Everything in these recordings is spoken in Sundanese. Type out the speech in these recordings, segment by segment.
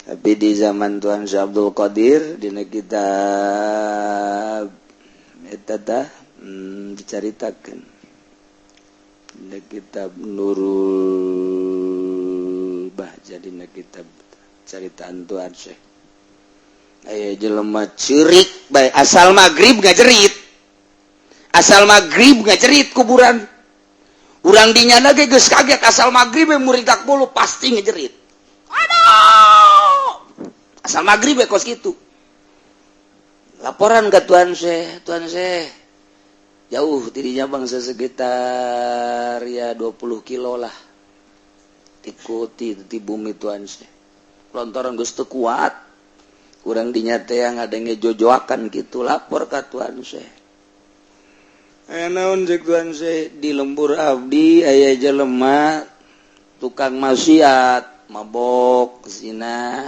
Tapi di zaman Tuan Syekh Abdul Qadir dina kitab eta tah dicaritakeun dina kitab Nurul Bahja, dina kitab caritaan Tuan Syekh, aya jelema ceurik bae, asal maghrib ngajerit, asal maghrib ngajerit kuburan. Urang dinyana ge geus kaget, asal maghrib we muringkak bulu pasti ngejerit. Aduh, asal maghrib we kos gitu. Laporan ke Tuan Syekh. Tuan Syekh jauh dirinya bangsa, sekitar ya 20 kilo lah ikuti di bumi Tuan Syekh. Lontaran geus teu kuat, kurang dinya teh yang ada ngejojoakan gitu. Lapor ke Tuan Syekh. Aya naon, cek Tuan Syekh? Di lembur abdi aya jelema tukang maksiat, mabok, zina.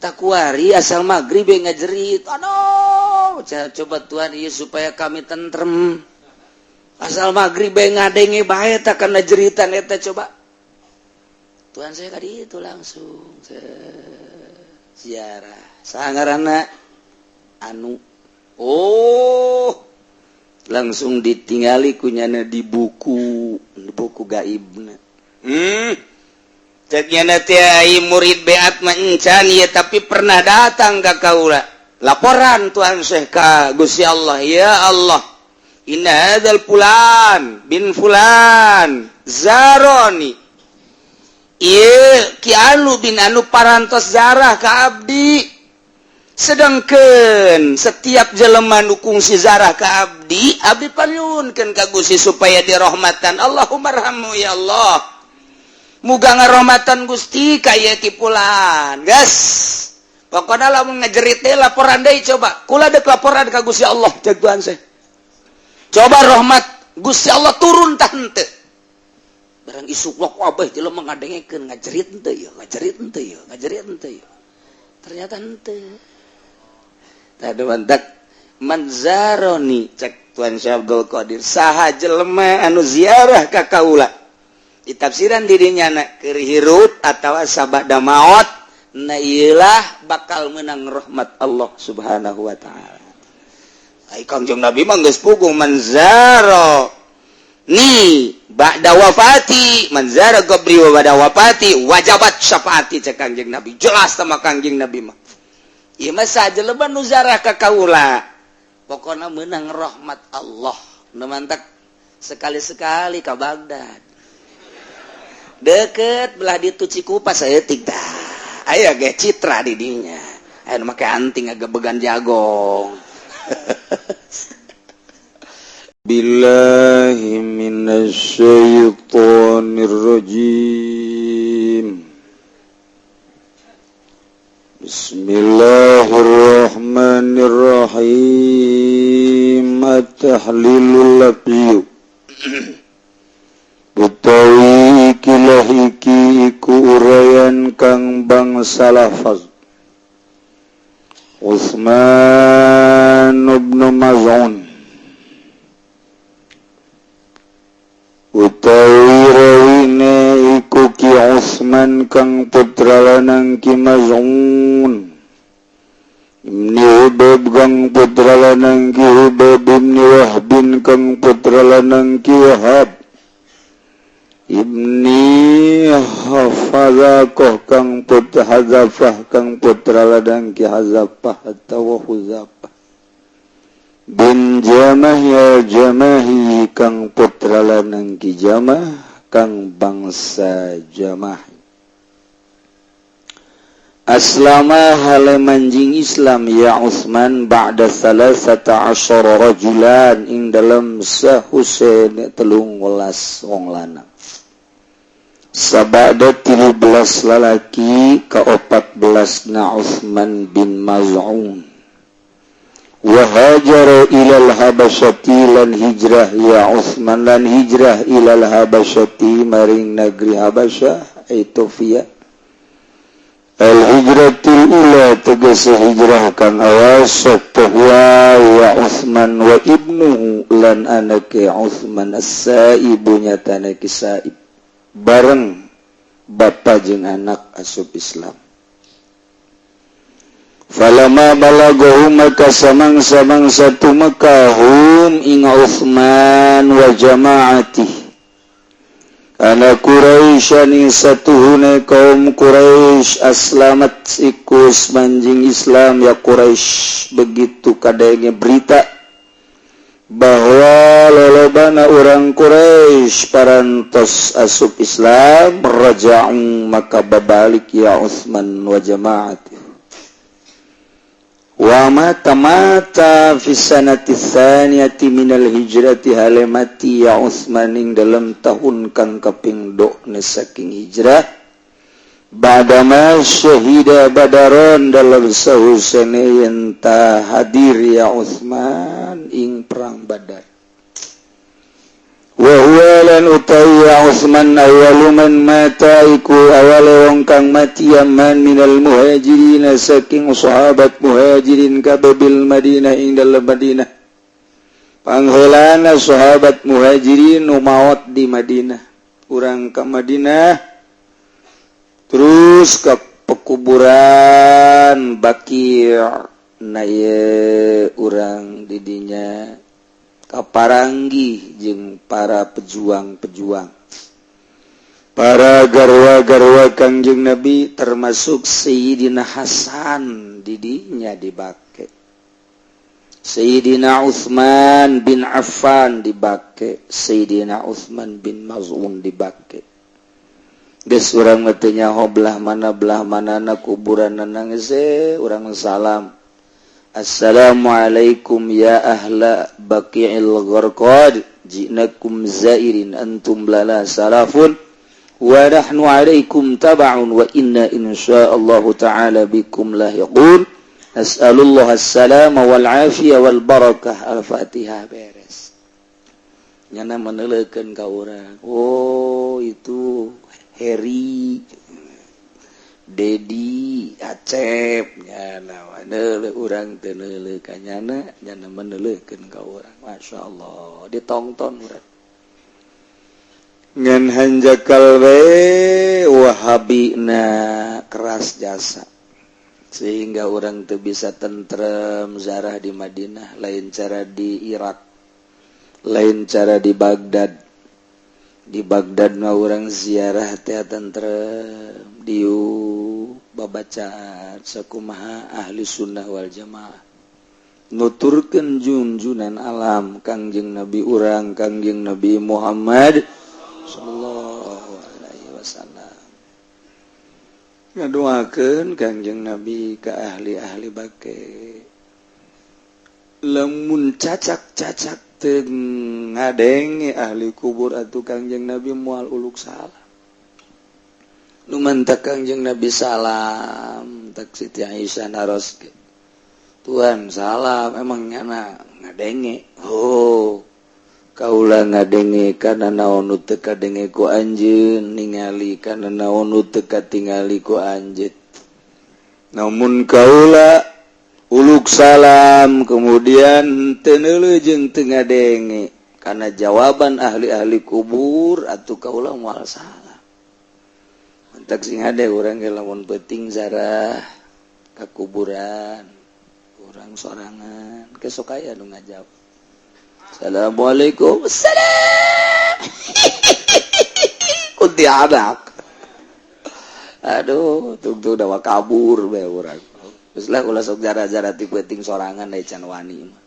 Takuari asal maghrib ngajerit. Aduh, coba Tuhan, iya, supaya kami tentrem. Asal maghrib ngadenge bae tak kana jeritan eta. Coba Tuhan saya tadi itu langsung ziarah sangarana anu, oh, langsung ditinggali kunyana di buku, di buku gaibna. Ceknya teh murid beat mencan ya, tapi pernah datang ke kaula. Laporan Tuhan Syekh ka Gusti Allah, "Ya Allah, inna hadzal fulan bin fulan zaroni." Ieu Ki Anu bin Anu parantos zarah ka abdi. Sedangkan setiap jelema nu kungsi zarah ka abdi, abdi panyuhunkeun ka Gusti supaya dirahmatan. Allahumma ya Allah, muga ngarohmatan Gusti ka ieu Ki Fulan. Gas pokoknya lamun ngejerit teh laporan deui. Coba kula dek laporan ka Gusti Allah, cek Tuhan saya, coba rahmat Gusti Allah turun tah henteu. Barang isuk lok abah jelema ngadengekeun, ngajerit henteu ya, ngajerit henteu ya, ngajerit henteu ya. Ternyata henteu. Tadi mantak manzaroni, cek Tuhan Syekh Abdul Qadir, saha jelema anu ziarah ka kaula, ditafsiran dirinya na keur hirup atawa sabada maot, na iyalah bakal menang rahmat Allah Subhanahu wa taala. Ai Kangjeng Nabi mah geus puguh, manzaro ni ba'da wafati, manzara qabri wa ba'da wafati wajabat syafaati, cek Kangjeng Nabi. Jelas sama Kangjeng Nabi mah, ieu mah sajelema nu zarah ka kaula pokona menang rahmat Allah. Nu mantak sekali-sekali ka Baghdad, deket belah ditu Cikupa saeutik tah, aya ge citra di dinya, aya nu make anting agak began jagong. Billahi minasyaitonir rajim. Bismillahirrahmanirrahim. At-tahlilul lafzi, utawi ikilah iki iku uraian kang bangsa lafaz. Utsman bin Maz'un, utawi rawine iku Ki Utsman kang putra lanang Ki Maz'un, Ibni Hubab kang putra lanang Ki Hubab, Ibni Wahbin kang putra lanang Ki Wahab, Ibni Hafazakoh kang putra Hazafah kang putra lanang Ki Hazafah atawa Huzafah, bin Jamah ya Jamahi kang putra lanang Ki Jamah kang bangsa Jamah. Aslama hale manjing Islam ya Utsman ba'da 13 rajulan ing dalam sahuse 13 wong lanang, sabada 13 lalaki ka 14 na Utsman bin Maz'un. Wa hajara ilal habasyati lan hijrah ya Utsman, lan hijrah ilal habasyati maring negeri Habasyah, Ethiopia. Al hijratul ula tegese hijrah kang awas sapa ya Utsman wa ibnuhu lan anake Utsman, as-saibu nyatana Ki Saib, bareng bapa jeung anak asup Islam. Falama balagahum, maka samangsa-mangsa tumeka hum ing Utsman wa jamaati anna Quraisyan ing satuhune kaum Quraisy aslamat, iku manjing Islam ya Quraisy. Begitu kadenge berita bahwa lolobana orang Quraisy parantos asup Islam, raja'u, maka babalik ya Utsman wa jamaati. Wa mata, mata fi sanati tsaniyati minal hijrati, halemati ya Utsman ing dalam tahun kang kaping do saking hijrah, badama syahida Badaron, dalam sahusene yen ta hadir ya Utsman ing perang Badar. Wa huwa, lan utawi ya Utsman, awwalu man mata, iku awale wong kang mati man minal muhajirin, saking sahabat muhajirin kabeh, bil Madinah, ing dalam Madinah. Pangheulana sahabat muhajirin nu maot di Madinah. Urang ka Madinah, terus ke pekuburan Baqi'. Nah, ye urang didinya kaparanggih jeung para pejuang-pejuang, para garwa-garwa Kangjeng Nabi, termasuk Sayyidina Hasan didinya dibake, Sayyidina Utsman bin Affan dibake, Sayyidina Utsman bin Maz'un dibake. Geus urang mah teu nyaho belah mana na kuburan, nangis urang salam, "Assalamualaikum ya ahla Baqi'il Gharqad, ji'nakum zairin, antum lana salafun wa nahnu alaikum taba'un wa inna insyaallahu ta'ala bikum lahiqun, as'alullah assalama wal afiyah wal barakah, al-fatihah." Beres, nyana meuneleukeun ka urang, "Oh, itu Heri, Dedi, Acep." Nyana urang teu neuleuh ka nyana, nyana meuneleukeun ka urang. Masya Allah, ditonton urang ngan hanjakal we Wahabina keras jasa sehingga orang tuh bisa tentrem zarah di Madinah. Lain cara di Irak, lain cara di Baghdad. Di Baghdad mah orang ziarah teh tentrem, diu babacaan sakumaha ahli sunnah wal jamaah nuturkeun junjunan alam Kangjeng Nabi urang, Kangjeng Nabi Muhammad sallallahu alaihi wasallam. Ngadoakeun Kangjeng Nabi ke ahli-ahli Baqi, lamun cacak-cacak teu ngadenge ahli kubur atuh Kangjeng Nabi moal uluk salam. Nu mantak Kangjeng Nabi salam, tak Siti Aisyah naros, "Tuhan, salam emang nyana ngadenge?" "Oh, kaula ngadenge kana naon nu teu kadenge ku anjeun, ningali kana naon nu teu katingali ku anjeun. Namun kaula uluk salam kemudian teu neuleuh jeung teu ngadenge karena jawaban ahli-ahli kubur, atuh kaula moal salam." Mantak sing hade urang ge lamun peuting zarah ka kuburan urang sorangan ke sok aya nu ngajawab, "Assalamualaikum." "Assalam." Kuntilanak. Aduh, tunggu udah kabur be urang. Geus lah, ulah sok jara-jara ti peuting sorangan da can wani mah.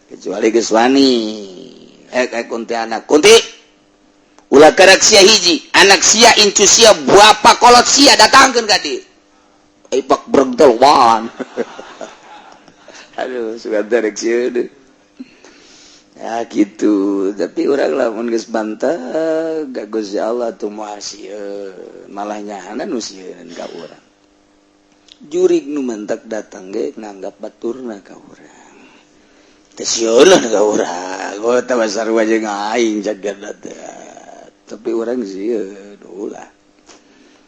Kecuali geus wani. Eh, kayak kuntilanak. Kunti. Ulah kerek sia hiji, anak sia, incu sia, bapa kolot sia datangkeun ka dieu. Ipak brengtel wan. Aduh, suka derek sieun deh. Ya gitu, tapi urang lamun geus bantah ka Gusti Allah tuh moal sieun, malah nyahana nu sieun ka urang. Jurig nu mantak datang ge nganggap baturna ka urang. Teu sieun ka urang, oh teh sarua jeung aing jagana teh. Tapi urang sieun, ulah.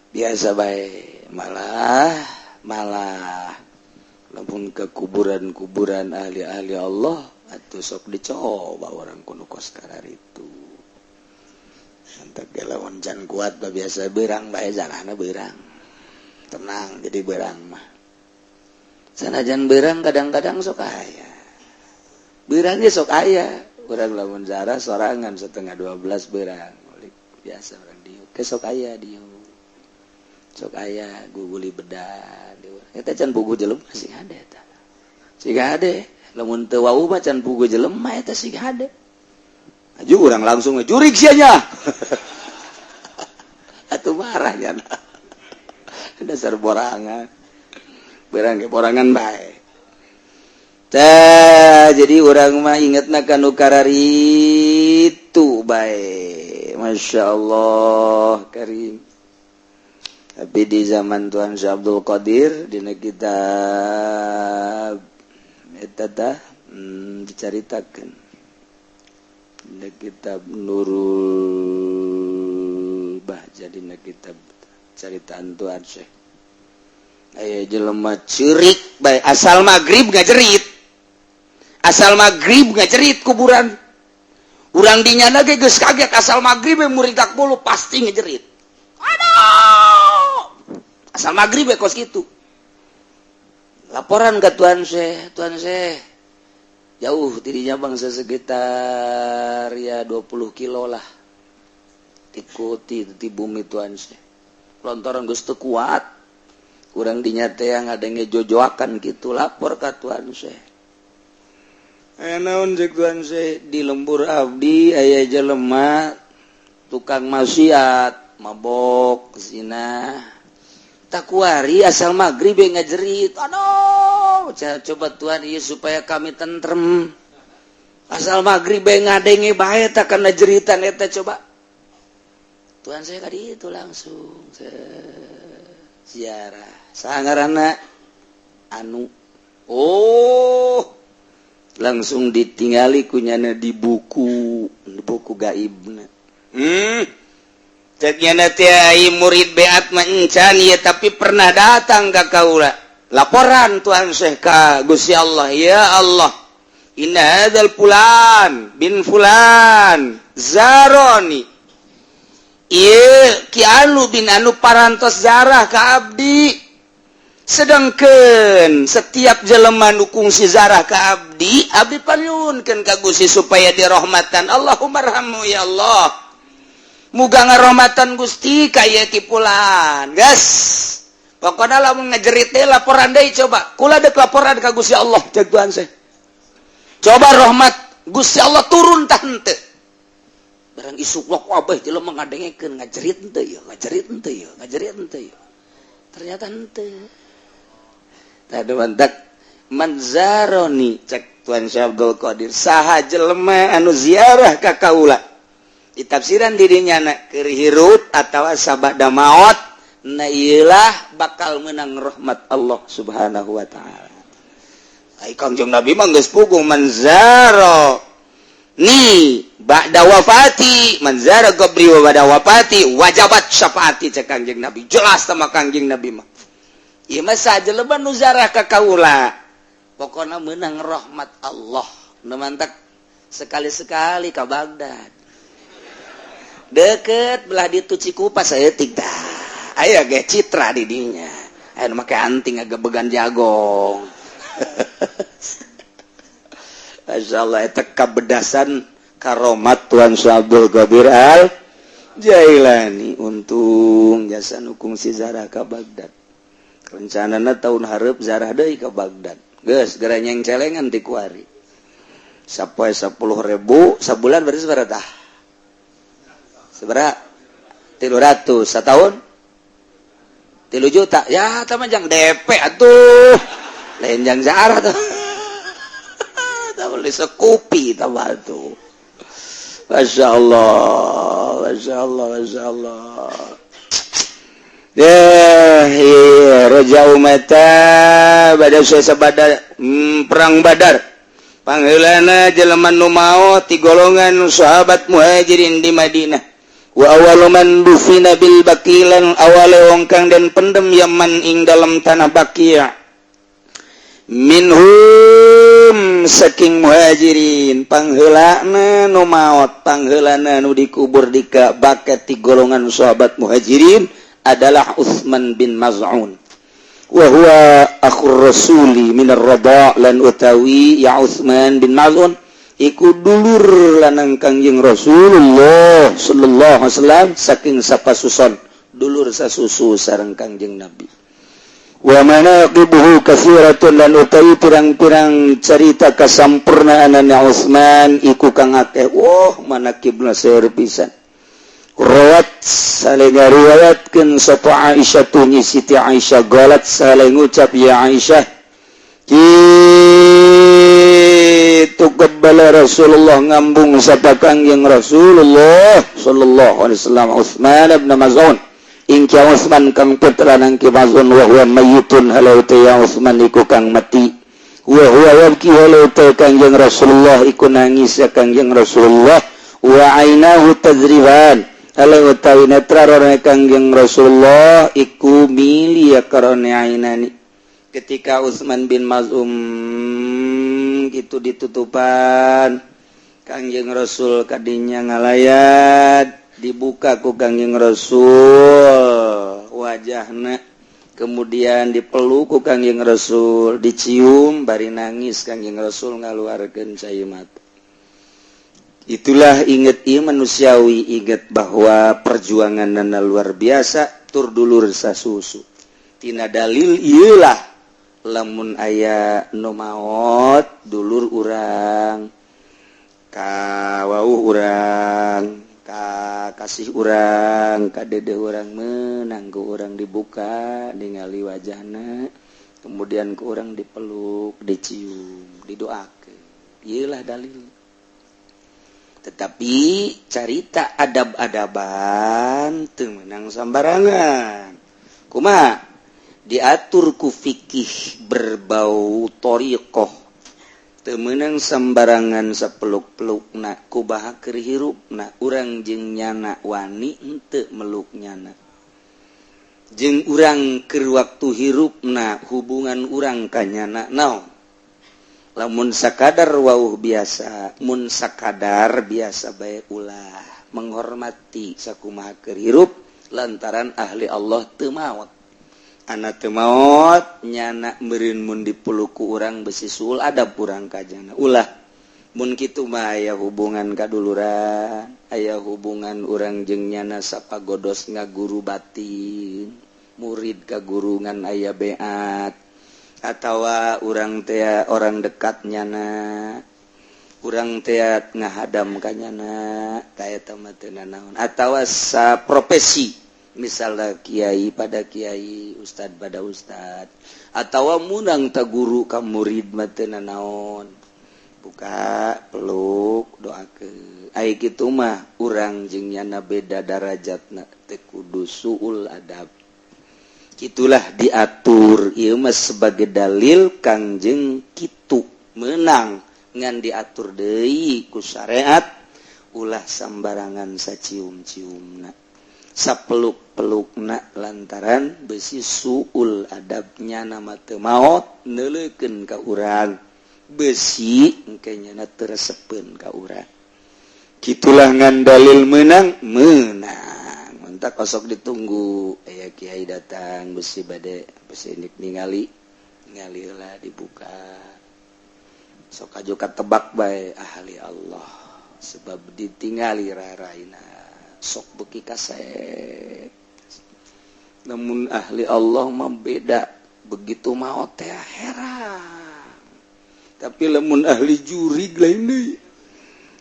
Biasa bae, malah malah lamun ke kuburan-kuburan ahli-ahli Allah atau sok dicoba orang kuno kos karar itu. Mantap ge lamun can kuat mah biasa berang bae, jarahna berang. Tenang, jadi berang mah. Sanajan berang, kadang-kadang sok aya berangnya, sok aya. Urang lamun zarah sorangan 11.30 berang biasa, urang diuk ke sok aya, diuk sok aya guguli bedan. Eta can puguh jelema sing hade, eta sing hade. Lamun teu wau mah can puguh jelema, eta sing hade. Aju urang langsung jurig sia nya atuh, marah nya, dasar borangan, berang ke borangan bae. Tah, jadi urang mah ingetna kanu kararitu bae. Masya Allah Karim. Tapi di zaman Tuan Syekh Abdul Qadir, dina kitab eta tah dicaritakeun dina kitab Nurul Bahja, dina kitab caritaan Tuan Syekh, aya jelema ceurik bae, asal maghrib ngajerit, asal maghrib ngajerit. Kuburan urang dinyana ge geus kaget, asal maghrib muringkak bulu pasti ngejerit. Aduh, asal maghrib ya kos gitu. Laporan ke Tuan Syekh. Tuan Syekh jauh dirinya bangsa, sekitar ya 20 kilo lah, ikuti di bumi Tuan Syekh. Lontaran geus teu kuat, kurang dinya teh yang ada ngejojoakan gitu. Lapor ke Tuan Syekh. Aya naon, cek Tuan Syekh? Di lembur abdi aya jelema tukang maksiat, mabok, zina. Takuari asal maghrib ngajerit. Aduh, coba Tuhan, iya, supaya kami tentrem. Asal maghrib ngadenge bae tak kana jeritan eta. Coba Tuan Syekh tadi itu langsung ziarah sangarana anu, oh, langsung ditinggali kunyana di buku, di buku gaibna. Ceknya murid beat mencan ya, tapi pernah datang ke kaula. Laporan Tuan Syekh ka Gusti Allah, "Ya Allah, inna hadzal fulan bin fulan zaroni." Ieu Ki Anu bin Anu parantos zarah ka abdi. Sedangkan setiap jelema nu kungsi zarah ka abdi, abdi panyuhunkeun ka Gusti supaya dirahmatan. Allahumma ya Allah, muga ngarohmatan Gusti ka ieu Ki Fulan. Gas pokoknya, lamun ngejerit teh laporan deui. Coba kula dek laporan ka Gusti Allah, cek Tuan Syekh, coba rahmat Gusti Allah turun tah henteu. Barang isuk wak abah jelema ngadengekeun, ngajerit henteu ya, ngajerit henteu ya, ngajerit henteu ya. Ternyata henteu. Tadu mantak man zaroni, cek Tuan Syekh Abdul Qadir, saha jelema anu ziarah ka kaula, ditafsiran dirinya na keur hirup atawa sabada maot, na iyalah bakal menang rahmat Allah Subhanahu wa taala. Ai Kangjeng Nabi mah geus puguh, man zaro ni ba'da wafati, man zara qabri wa ba'da wafati wajabat syafaati, cek Kangjeng Nabi. Jelas sama Kangjeng Nabi mah. Ieu mah sajelema nu zarah ka kaula pokona menang rahmat Allah. Nu mantak sekali-sekali ka Baghdad, deket belah ditu Cikupa saeutik tah, aya ge citra di dinya, aya nu make anting agak began jagong. Masya Allah, eta kabedasan karomat Tuan Abdul Qadir Al Jailani. Untung jasa nu kungsi zarah ka Baghdad. Rencanana tahun hareup zarah deui ka Baghdad. Geus geura nyeng celengan ti kuari sapoe 10.000 sabulan, berarti sabaraha tah? Sabaraha? 300. Setahun 3 juta ya. Tah mah jang DP atuh, lain jang zarah tuh. Tah beli sekupi tambah tuh. Masya Allah, Masya Allah, Masya Allah. Ya, iya, rojau mata pada saya pada perang Badar. Pangheulana jelema nu maot ti golongan sahabat Muhajirin di Madinah. Wa awwalu man dufina bil Baqi, lan awale wong kang den pendem yaman ing dalam tanah Baqi' minhum saking Muhajirin. Pangheulana nu maot, pangheulana nu dikubur di ka Baqi ti golongan sahabat Muhajirin adalah Utsman bin Maz'un. Wa huwa Akhur rasuli minar radha, lan utawi ya Utsman bin Maz'un iku dulur lanang Kangjeng Rasulullah sallallahu alaihi wasallam saking sapasuson, dulur sasusu sareng Kangjeng Nabi. Wa manaqibuhu katsiratun, lan utawi pirang-pirang carita kasampurnaanana Utsman iku kang akeh. Wah, manaqibna seueur pisan. Rawat, saling riwayatkeun sapa Aisyah tu Siti Aisyah, qalat, saling ngucap ya Aisyah kitu, qabbala Rasulullah, ngambung sapa Kangjeng Rasulullah sallallahu alaihi wasallam Utsman bin Maz'un ing Ki Utsman kang putra nang Ki Maz'un, wa huwa mayyitun, halau ya Utsman iku kang mati, wa huwa yabki, halau Kangjeng Rasulullah iku nangis ya Kangjeng Rasulullah, wa ainahu tadriban, halau utawi netra rone Kangjeng Rasulullah iku mili ya karone ainani. Ketika Utsman bin Maz'un gitu ditutupan, Kangjeng Rasul kadinya ngalayat, dibuka ku Kangjeng Rasul wajahna, kemudian dipeluk ku Kangjeng Rasul, dicium, bari nangis Kangjeng Rasul ngaluarkeun cai mata. Itulah inget ieu manusiawi, inget bahwa perjuangan nana luar biasa, tur dulur sasusu. Tina dalil ieulah, lamun aya nu maot dulur urang, ka wawuh urang, ka kasih urang, ka dede urang, menang ku urang dibuka ningali wajahna, kemudian ku urang dipeluk, dicium, didoakeun. Ieulah dalil. Tetapi carita adab-adaban teu meunang sambarangan. Kumaha diatur ku fikih berbau thoriqoh, teu meunang sembarangan sapeluk-pelukna. Kumaha keur hirupna, urang jeung nyana wani henteu meluk nyana? Jeung urang keur waktu hirupna, hubungan urang ka nyana naon? Lamun sakadar wauh biasa, mun sakadar biasa bae, ulah menghormati sakumaha keur hirup, lantaran ahli Allah teu maot, anak teu maot nyana meureun. Mun dipeluk ku urang besi suul adab urang ka nyana, ulah. Mun kitu mah aya hubungan kaduluran, aya hubungan urang jeung nyana sapagodos ngaguru batin, murid ka guru ngan aya beat, atawa urang teh orang dekat nyana, urang teh ngahadam ka nyana, ka eta mah teu nanaon. Atawa sa profesi, misalnya kiai pada kiai, ustad pada ustad, atawa munang ta guru ka murid mah teu nanaon, buka, peluk, doakeun. Ai kitu mah urang jeung nyana beda darajatna, teu kudu suul adab. Itulah diatur ieu mah sebagai dalil Kangjeng kitu menang, ngan diatur deui ku syariat, ulah sambarangan sacium-ciumna, sapeluk-pelukna, lantaran besi suul adabnya nama teu maot neuleukeun ka urang, besi engke nyana teu resepeun ka urang. Gitulah, ngan dalil menang menang. Tak kosok ditunggu aya kiai datang, besi bade besi nik ningali ningali lah, dibuka, sok aju tebak bae ahli Allah, sebab ditingali raraina sok beki kasep. Namun ahli Allah mah beda, begitu maot teh heran. Tapi lamun ahli jurig lain deui.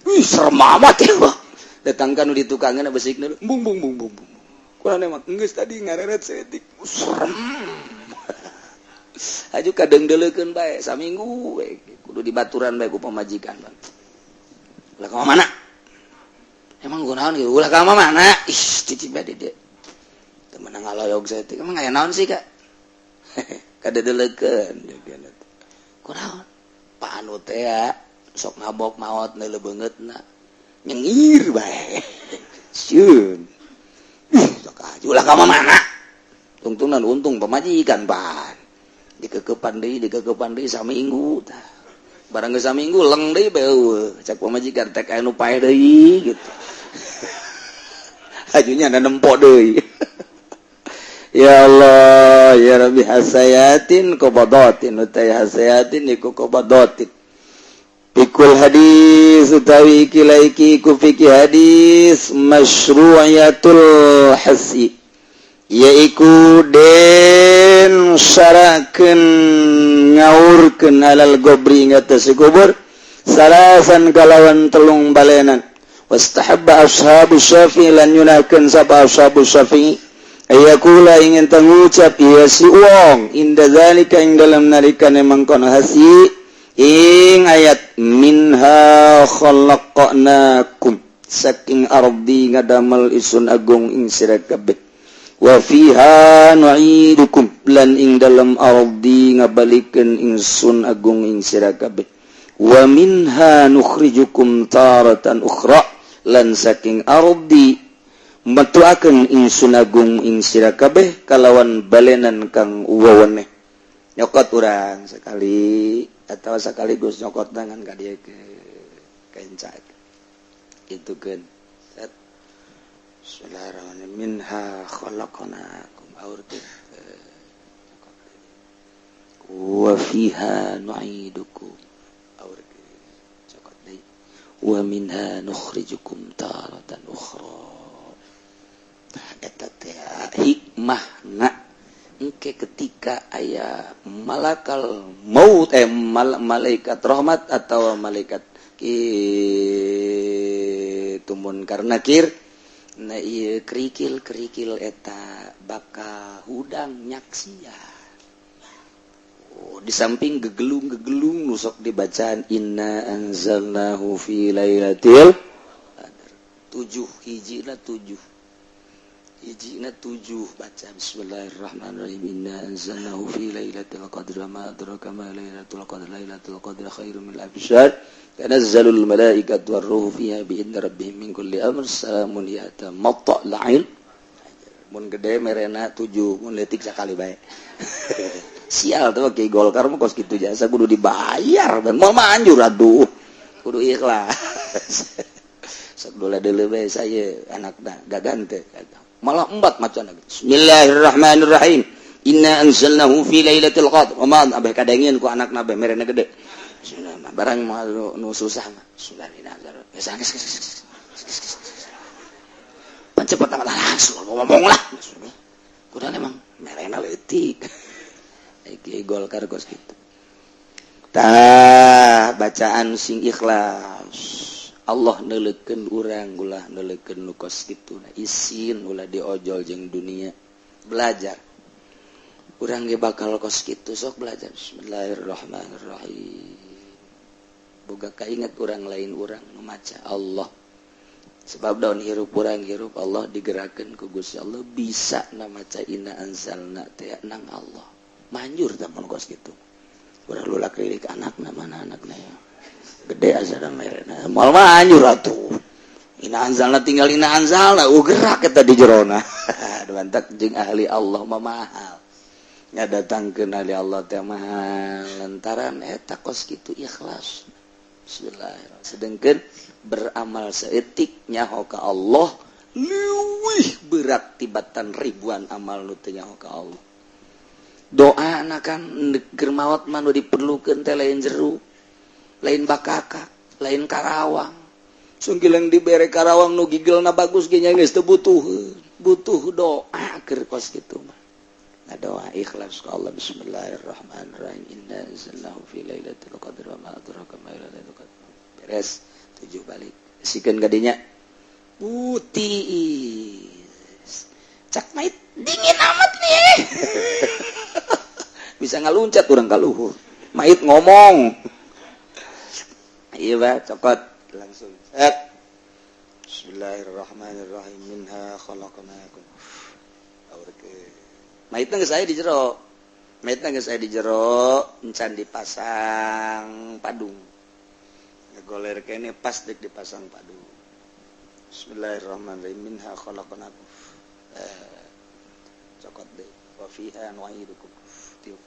Wih, serem amat ya, Bang. Datangkan di tukangnya besikna, bung bung bung bung bung. Kurang emang geus tadi ngareret saeutik, serem. Aju kadang deleukeun bae saminggu we, kudu dibaturan bae ku pamajikan, Bang. Ulah ka mana? Emang kunaon gitu? Ulah ka mana? Ih, cicing bae di dieu. Teu meunang ngaloyog saeutik. Emang aya naon sih, Kak? Kadedeleukeun. Kunaon? Pak anu teh ya, sok ngabok maot neuleu beungeutna. Nyengir bae. Sieun. Ih, sok aju ulah ka mana? Tungtungan untung pamajikan pan. Dikekepan deui, dikekepan deui saminggu tah. Barang geus saminggu leng deui bae eueuh. Cak pamajikan tek aya nu paeh deui gitu. Ajunya ada nempo deui. Ya Allah ya Rabbi. Hasayatin qabadatin, utai hasayatin iku qabadatin. Fiqhul hadis, utawi iki laiki iku fikih hadis, masyru'iyatul hasi, yaiku den syarakeun ngaurkeun alal gobri ing atas kubur salasan kalawan telung balenan. Wastahabba ashabu Syafi'i, lan nyunahkeun sapa ashabu Syafi'i, ayakula ingin ngucap ieu si wong, inda zalika ing dalam nalikane mangkono hasi ing ayat minha khalaqnakum, saking ardi ngadamel isun agung ing sira kabeh, wa fiha nu'idukum, lan ing dalam ardi ngabalikeun ingsun agung ing sira kabeh, wa minha nukhrijukum taratan ukhra, lan saking ardi metuakeun ingsun agung ing sira kabeh kalawan balenan kang weweneh. Nyokot urang sekali atau sekaligus nyokot tangan ka dieu ke kenca itu kan. Set. Bismillahirrahmanirrahim. Minha khalaqnakum, aur wa fiha nu'idukum, aur cokot deui, wa minha nukhrijukum taratan ukhra. Tah, eta teh hikmahna engke ketika aya malakal maut, malaikat rahmat atau malaikat kitu Munkar Nakir. Nah, ieu kerikil-kerikil eta bakal hudang nyaksian. Oh, di samping gegelung-gegelung nu sok dibacaan inna anzalnahu fi lailatul qadar. Tujuh hijina, tujuh hijina, tujuh baca bismillahirrahmanirrahim, inna anzalnahu fi lailatul qadr, ma adraka ma lailatul qadr, lailatul qadr khairum min alfi syahr, tanazzalul malaikatu warruhu fiha bi idni rabbihim min kulli amr, salamun hiya hatta matla'il. Mun gede merena tujuh, mun leutik sakali bae. Sial tuh kayak Golkar mah kos kitu, jasa kudu dibayar dan mau manjur. Aduh, kudu ikhlas. Sok dole deuleu bae saya anakna gagan teh malah embat macan. Bismillahirrahmanirrahim, inna anzalnahu fi lailatul qadr wa ma abeh kadengin ku anakna bae merena gede. Bismillah, barang mah nu susah mah bismillahirrahmanirrahim. Cepet amat, langsung ngomong lah. Kudu emang merena leutik. Iki Golkar kos gitu. Tah, bacaan sing ikhlas. Allah neuleukeun urang, ulah neuleukeun nu kos kitu. Isin ulah diojol jeung dunia. Belajar. Urang ge bakal kos kitu, sok belajar. Bismillahirrahmanirrahim. Boga kainget urang lain urang nu maca, Allah. Sebab daun hirup urang hirup Allah digerakkan ku Gusti Allah bisa na maca inna anzalna teh nang Allah. Manjur tah mun kos kitu. Urang lulak lirik anakna, mana anakna ya. Gede azana merena. Moal manjur atuh. Inna anzalna, tinggal inna anzalna, gerak eta di jerona. Mantak jeung ahli Allah mah mahal. Nya datangkeun ahli Allah teh mahal lantaran eta kos kitu ikhlas. Bismillahirrahmanirrahim. Sedengkeun beramal saeutik nyaho ka Allah leuwih berat tibatan ribuan amal nu teu nyaho ka Allah. Doa kan keur maot mah nu diperlukeun teh lain jeruk, lain bakaka, lain karawang. Sunggilang dibere karawang nu gigelna bagus ge nya geus teu butuh, butuh doa keur kos kitu mah. Nah, doa ikhlas ka Allah. Bismillahirrahmanirrahim, inna anzalnahu fi lailatul qadr wa ma adraka ma lailatul qadr. Beres tujuh balik, sikeun gadinya putih. Cak mait, dingin amat nih, bisa ngaluncat urang ka luhur. Mait ngomong, iya bah, cokot langsung. Set. Bismillahirrahmanirrahim, minha khalaqnakum. Maitna geus aya di jero, maitna geus aya di jero, encan dipasang padung. Goler kene pas dek dipasang padung. Bismillahirrahmanirrahim, minha khalaqnakum. Cokot deh, wa fiha nu'idukum. Tiup.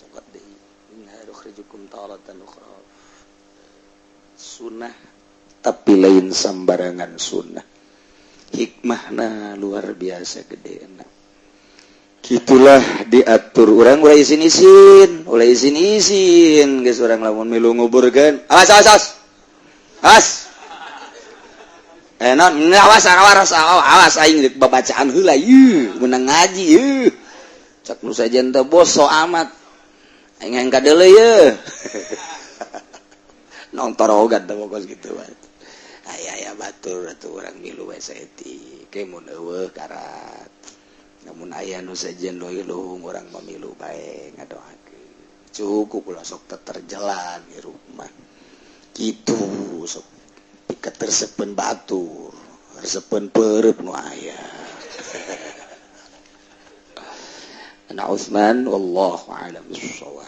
Cokot deh, minha nukhrijukum taratan ukhra. Sunnah, tapi lain sambarangan sunnah, hikmahna luar biasa gede. Itulah diatur urang, ulah isin-isin, ulah isin-isin geus. Urang lamun milu nguburkeun, awas, awas, awas, awas, eh non, awas, awas, awas, awas, aing rek babacaan heula yeuh, meunang ngaji yeuh. Cak nu sajen teh boso amat, aing hayang kadeuleu yeuh. Nonton rogat teh pokos kitu bae. Aya aya batur atuh urang milu wae saeutik ke, mun eueuh karat. Namun aya nu sejen luhung, urang mamilu bae, ngadoakeun cukup, ulah sok terjalan hirup mah kitu, sok pikaresepeun batur, resepeun peureub nu aya. Ana Utsman, wallahu a'lam bissawab.